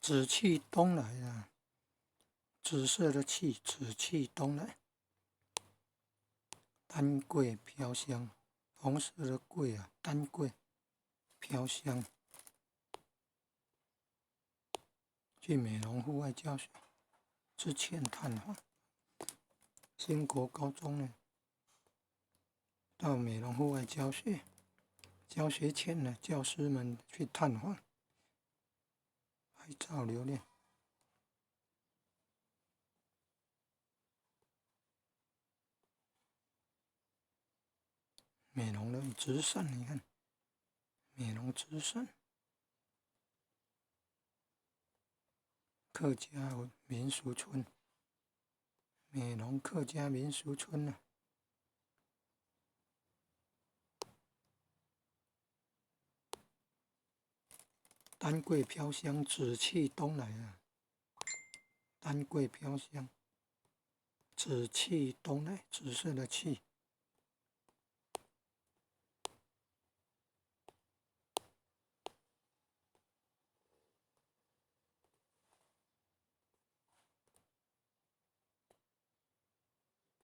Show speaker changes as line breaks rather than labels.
紫氣東來啊！紫色的氣，紫氣東來。丹桂飄香，紅色的桂啊，丹桂飄香。去美濃戶外教學之前探訪，興國高中呢，到美濃戶外教學，教學前呢，教師們去探訪，拍照留念。美濃的直扇，你看，美濃直扇。客家民俗村，美濃客家民俗村啊，丹桂飄香，紫氣東來啊！丹桂飄香，紫氣東來，紫色的氣。